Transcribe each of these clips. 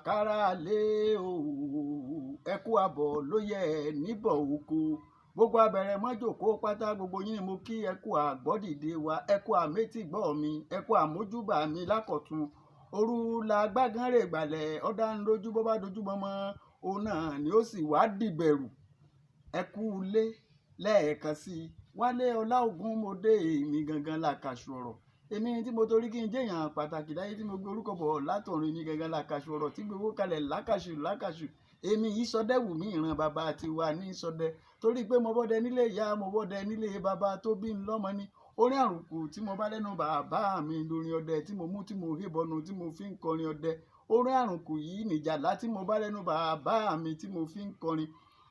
Kára lé o, ẹ kú àbọ̀ ló yẹ níbọ̀ oko. Gbogbo abẹ̀rẹ̀ mọ́jòkó pátá, gbogbo yín ni mo kí. Ẹ kú àgbọ́dìde wa, ẹ kú àmétìgbọ́ mi, ẹ kú àmójúbà mi lákọ̀tun. Òru la gbágan rè gbalẹ̀ ọ̀dà ń lójú, bó bá dojú mọ́mọ́ òun náà ni ó sì wá dìbẹ̀rù. Ẹ kú ilé lẹ́ẹ̀kan sí i. Wálé Ọláògùn mo dé, èmi gangan làkàṣù ọ̀rọ̀. Èmi tí mo torí kí n jẹ́yàn pàtàkì láyé, tí mo gbé orúkọ bọ̀ látọ̀run, èmi gangan làkàṣù ọ̀rọ̀ tí gbowó kalẹ̀ lákàṣù lákàṣù. Èmi yìí sọdẹ wù mí, ìran bàbá tiwa ní sọdẹ, torí pé mo bọ́dẹ nílé ìyá, mo bọ́dẹ nílé bàbá tó bí ń lọ́mọ ni. Orin àrùkù tí mo bá lẹ́nu bàbá mi lórin ọdẹ tí mo mú, tí mo hé bọnu, tí mo fi ń kọrin ọdẹ. Orin àrùkù yìí nìjàlá tí mo bá lẹ́nu bàbá mi tí mo fi ń kọrin.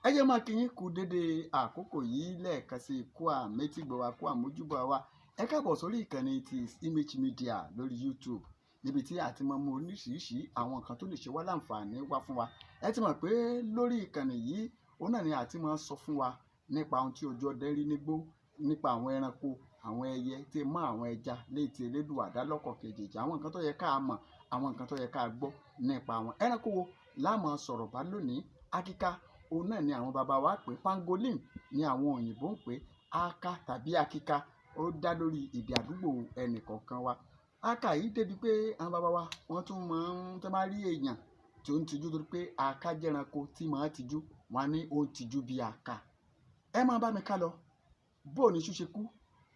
Ẹ jẹ́ máa kí yín kú dédé àkókò yìí lẹ́ẹ̀kan sí, kú àmétígbọ̀ wa, kú àmójúbà wa. Ẹ káàbọ̀ sórí ìkànnì ti Image Media lórí YouTube, níbi tí a ti máa mú oríṣiríṣi àwọn nǹkan tó lè ṣe wá láǹfààní wá fún wa. Ẹ ti mọ̀ pé lórí ìkànnì yìí, òun náà ni a ti máa sọ fún wa nípa ohun tí ojú ọdẹ rí nígbó, nípa àwọn ẹranko, àwọn ẹyẹ, tí mọ́ àwọn ẹja léyìí tí Elédùà dá lọ́kọ̀ kejì, àwọn nǹkan tó yẹ ká mọ̀, àwọn nǹkan tó yẹ ká gbọ́ nípa àwọn ẹranko. Wo la máa sọ̀rọ̀ bá lónìí? Akíká, òun náà ni àwọn baba wa pè, pangolin ni àwọn òyìnbó ń pè, aka tàbí akíká, ó dá lórí èdè àdúgbò ẹnì kọ̀ọ̀kan wa. Aka yìí débi pé àwọn baba wa, wọ́n tún máa ń tẹ́ máa rí èèyàn tí ó ń tijú, torí pé aka jẹ́ranko tí máa ń tijú, wọn á ní ó ń tijú bí aka. Ẹ máa bá mi ká lọ. Bó ní iṣu ṣe kú?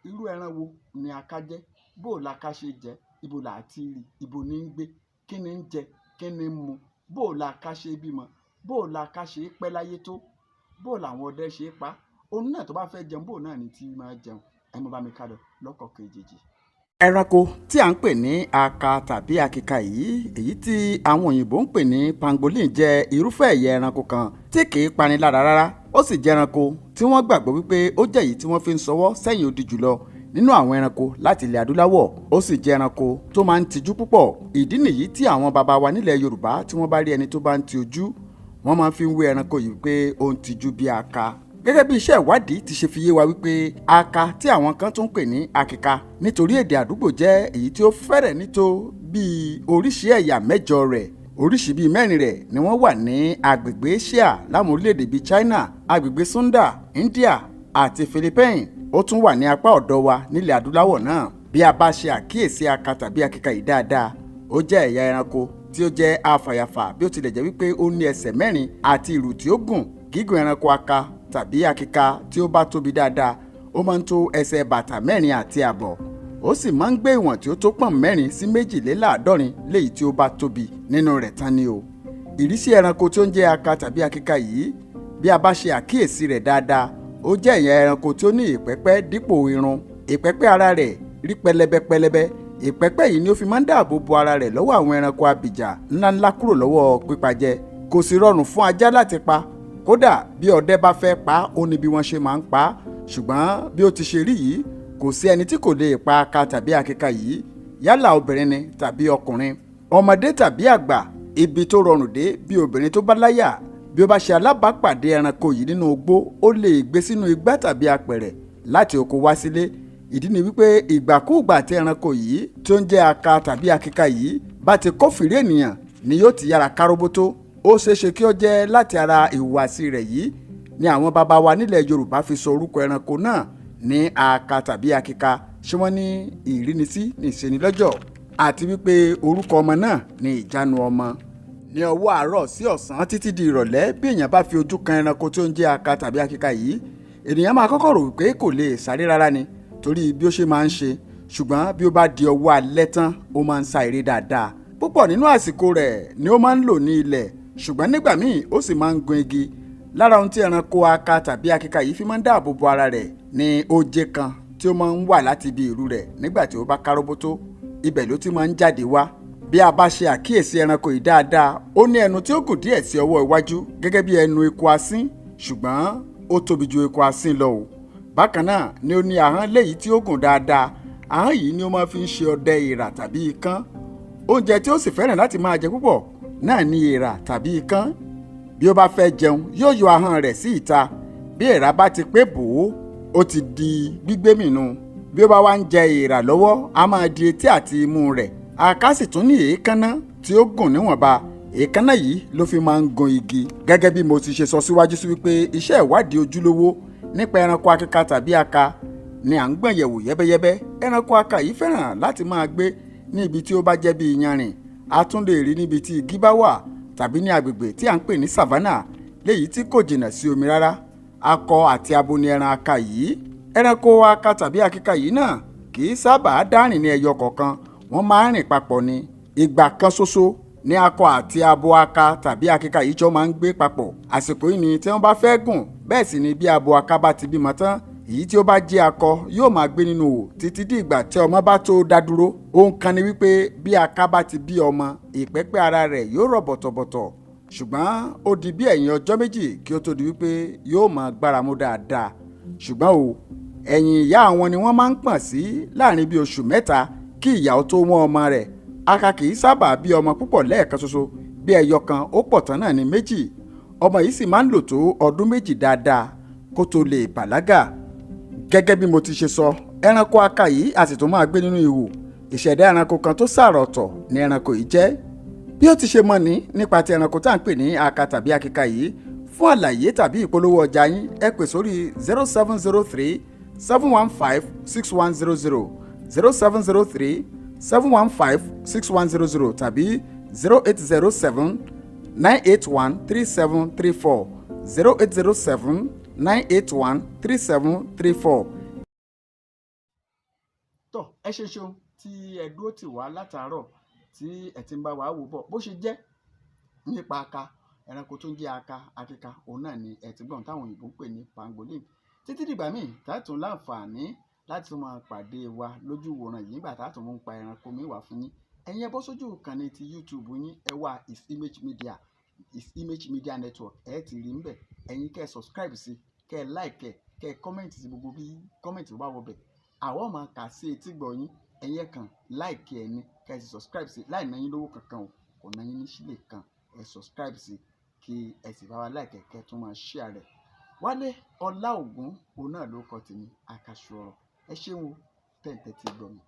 Irú ẹran wo ni aka jẹ́? Bó laka ṣe jẹ́? Ibo là á ti rí? Ibo ní ń gbé? Kí ni ń jẹ? Kí ni ń mu? Bó laka ṣe bímọ? Bó laka ṣe pẹ́ láyé tó? Bó làwọn ọdẹ ṣe pa òun náà tó bá fẹ́ jẹun? Bó náà ni tí máa jẹun? Ẹ máa bá mi ká lọ lọ́kọ̀ọ̀kan èjèèjì. Ẹranko tí à ń pè ní aka tàbí akíka yìí, èyí tí àwọn òyìnbó ń pè ní pangolin, jẹ́ irúfẹ́ ẹ̀yà ẹranko kan tí kì í pani lára rárá. Ó sì jẹ́ ẹranko tí wọ́n gbàgbọ́ wípé ó jẹ́ èyí tí wọ́n fi ń ṣọwọ́ sẹ́yìn odi jùlọ nínú àwọn ẹranko láti ilẹ̀ adúláwọ̀. Ó sì jẹ́ ẹranko tó máa ń tijú púpọ̀. Ìdí nìyí tí àwọn baba wa nílẹ̀ Yorùbá, tí wọ́n bá rí ẹni tó bá ń ti ojú, wọ́n máa fi ń wé ẹranko yìí pé ó ń tijú bí aka. Gẹ́gẹ́ bí iṣẹ́ ìwádìí ti ṣe fi yé wa wípé aka, tí àwọn kan tún ń pè ní akíka nítorí èdè àdúgbò, jẹ́ èyí tí ó fẹ́rẹ̀ nító bíi oríṣi ẹ̀yà mẹ́jọ rẹ̀. Oríṣi bíi mẹ́rin rẹ̀ ni wọ́n wà ní agbègbè Asia, láwọn orílẹ̀-èdè bíi China, agbègbè Sunda, India àti Philippines. Ó tún wà ní apá ọ̀dọ̀ wa nílẹ̀ adúláwọ̀ náà. Bí a bá ṣe àkíyèsí aka tàbí akíka yìí dáadáa, ó jẹ́ ẹ̀yà ẹranko tí ó jẹ́ afàyàfà, bí ó tilẹ̀ jẹ́ wípé ó ní ẹsẹ̀ mẹ́rin àti ìrù tí ó gùn. Gígùn ẹranko aka tàbí akíka tí ó bá tóbi dáadáa, ó máa ń tó ẹsẹ̀ bàtà 4.5, ó sì máa ń gbé ìwọ̀n tí ó tó pọ̀n 4 sí 72 léyìí tí ó bá tóbi nínú rẹ̀ tán ni o. Ìrísí ẹranko tí ó ń jẹ́ aka tàbí akíka yìí, bí a bá ṣe àkíyèsí rẹ̀ dáadáa, ó jẹ́ ẹ̀yà ẹranko tí ó ní ìpẹ́pẹ́ dípò irun. Ìpẹ́pẹ́ ara rẹ̀ rí pẹlẹbẹ pẹlẹbẹ. Ìpẹ́pẹ́ yìí ni ó fi máa ń dáàbò bo ara rẹ̀ lọ́wọ́ àwọn ẹranko abìjà ńláńlá, kúrò lọ́wọ́ pípajẹ. Kò sì rọrùn fún ajá láti pa. Kódà bí ọdẹ bá fẹ́ pa á, ó ní bí wọ́n ṣe máa ń pa á. Ṣùgbọ́n bí ó ti ṣe rí yìí, kò sí ẹni tí kò lè pa aka tàbí akíka yìí, yálà obìnrin ni tàbí ọkùnrin, ọmọdé tàbí àgbà. Ibi tó rọrùn dé, bí obìnrin tó bá láyà, bí ó bá ṣe alábàápàdé ẹranko yìí nínú igbó, ó lè gbé sínú igbá tàbí apẹ̀rẹ̀ láti oko wá sílé. Ìdí ni wípé ìgbàkúùgbà tí ẹranko yìí tí ó ń jẹ́ aka tàbí akíka yìí bá ti kófìrí ènìyàn ni yóò ti yára káróbótó. Ó ṣeéṣe kí ó jẹ́ láti ara ìhùwàsí rẹ̀ yìí ni àwọn baba wa nílẹ̀ Yorùbá fi sọ orúkọ ẹranko náà ní aka tàbí akíka. Ṣé wọ́n ní ìrínisí ní ìṣenilọ́jọ̀, àti wípé orúkọ ọmọ náà ní ìjánu ọmọ. Ní ọwọ́ àárọ̀ sí ọ̀sán títí di ìrọ̀lẹ́, bí èèyàn bá fi ojú kan ẹranko tí ó ń jẹ́ aka tàbí akíka yìí, ènìyàn máa kọ́kọ́ rò wípé kò lè sáré rárá ni, torí bí ó ṣe máa ń ṣe. Ṣùgbọ́n bí ó bá di ọwọ́ alẹ́ tán, ó máa ń sa eré dáadáa. Púpọ̀ nínú àsìkò rẹ̀ ni ó máa ń lò ní ilẹ̀, ṣùgbọ́n nígbà míì, ó sì máa ń gun igi. Lára ohun tí ẹranko aka tàbí akíka yìí fi máa ń dáàbò bo ara rẹ̀ ní oje kan tí ó máa ń wà láti ibi ìrù rẹ̀. Nígbà tí ó bá káróbótó, ibẹ̀ ló ti máa ń jáde wá. Bí a bá ṣe àkíyèsí ẹranko yìí dáadáa, ó ní ẹnu tí ó gùn díẹ̀ sí ọwọ́ iwájú, gẹ́gẹ́ bí ẹnu eku asín, ṣùgbọ́n ó tóbi ju eku asín lọ o. Bákan náà ni ó ní ahọ́n léyìí tí ó gùn dáadáa. Ahọ́n yìí ni ó máa fi ń ṣe ọdẹ èèrà tàbí ikán. Oúnjẹ tí ó sì fẹ́ràn láti máa jẹ púpọ̀ náà ni èèrà tàbí ikán. Bí ó bá fẹ́ jẹun, yóò yọ ahọ́n rẹ̀ sí ìta. Bí èèrà bá ti pé bò ó, ó ti di gbígbé mì nù. Bí ó bá wá ń jẹ èèrà lọ́wọ́, a máa di etí àti imú rẹ̀. Àká sì tún ní èékánná tí ó gùn níwọ̀nba. Èékánná yìí ló fi máa ń gun igi. Gẹ́gẹ́ bí mo ti ṣe sọ síwájú sí wípé iṣẹ́ ìwádìí ojúlówó nípa ẹranko akíka tàbí aka ni à ń gbọ̀n yẹ̀wò yẹ́bẹ́yẹ́bẹ́. Ẹranko aka yìí fẹ́ràn láti máa gbé ní ibi tí ó bá jẹ́ bí iyanrìn. A tún lè rí níbi tí igi bá wà tàbí ní agbègbè tí à ń pè ní savannah, léyìí tí kò jìnnà sí omi rárá. Akọ àti abo ni ẹran aka yìí. Ẹranko aka tàbí akíka yìí náà kì í sábà dárìn ní ẹyọ kọ̀ọ̀kan, wọ́n máa ń rìn papọ̀ ni. Ìgbà kan ṣoṣo ní akọ àti abo aka tàbí akíka yìí jọ máa ń gbé papọ̀. Àsìkò yìí ni tí wọ́n bá fẹ́ gùn. Bẹ́ẹ̀ sì ni bí abo aka bá ti bímọ tán, èyí tí ó bá jẹ́ akọ yóò máa gbé nínú ihò títí di ìgbà tí ọmọ bá tó dá dúró. Ohun kan ni wípé bí aka bá ti bí ọmọ, ìpẹ́pẹ́ ara rẹ̀ yóò rọ̀ bọ̀tọ̀bọ̀tọ̀, ṣùgbọ́n ó di bí ẹ̀yìn ọjọ́ 2 kí ó tó di wípé yóò máa gbáramú dáadáa. Ṣùgbọ́n o, ẹ̀yìn ìyá àwọn ni wọ́n máa ń pọ̀n sí láàrin bí oṣù 3 kí ìyá ó tó wọ́n ọmọ rẹ̀. Aka kì í sábà bí ọmọ púpọ̀ lẹ́ẹ̀kan ṣoṣo, bí ẹyọ kan, ó pọ̀ tán náà ní 2. Ọmọ yìí sì máa ń lò tó ọdún 2 dáadáa kó tó lè bàlágà. Gẹ́gẹ́ bí mo ti ṣe sọ, ẹranko aka yìí a sì tún máa gbé nínú ihò. Ìṣẹ̀dá ẹranko kan tó sàrọ̀ ọ̀tọ̀ ni ẹranko yìí jẹ́. Bí ó ti ṣe mọ̀ ní nípa ti ẹranko tá à ń pè ní aka tàbí akíka yìí. Fún àlàyé tàbí ìpolówó ọjà yín, ẹ pè sórí 07037156100, 07037156100 tàbí 08079813734, 08079813734. Tọ́ ẹ ṣe ṣeun tí ẹ dúró tì wá látàárọ̀ tí ẹ ti ń bá wa wò bọ̀. Bó ṣe jẹ́ nípa aka, ẹranko tó ń jẹ́ aka akíka, òun náà ni ẹ ti gbọ́n táwọn òyìnbó ń pè ní pangolin. Títí dìgbà míì tá a tún láǹfààní láti tún máa pàdé wa lójú wòran yìí, nígbà tá a tún mú ń pa ẹranko mi wá fún yín, ẹ̀yin ẹ bọ́ sójú ìkànnì ti YouTube yín, ẹ wá His Image Media, His Image Media Network, ẹ ti rí níbẹ̀. Ẹ̀yin kẹ́ ẹ subscribe sí, kẹ́ ẹ like ẹ, kẹ́ ẹ comment sí gbogbo bí comment bá wọ bẹ̀, àwọn máa kà sí etí gbọ̀ yín. Ẹ̀yin ẹ kàn like ẹ ní, kẹ́ ẹ sì subscribe sí láì ná yín lówó kankan o, kò ná yín ní sílè kan. Ẹ subscribe sí, kí ẹ sì bá wa like ẹ, kẹ́ ẹ tún máa share rẹ̀. Wálé Ọlá Ògún, òun náà ló kọ tèmi, àkàṣù ọ̀rọ̀. Ẹ ṣeun o tẹ̀ǹtẹ̀ tí gbọ́ mi.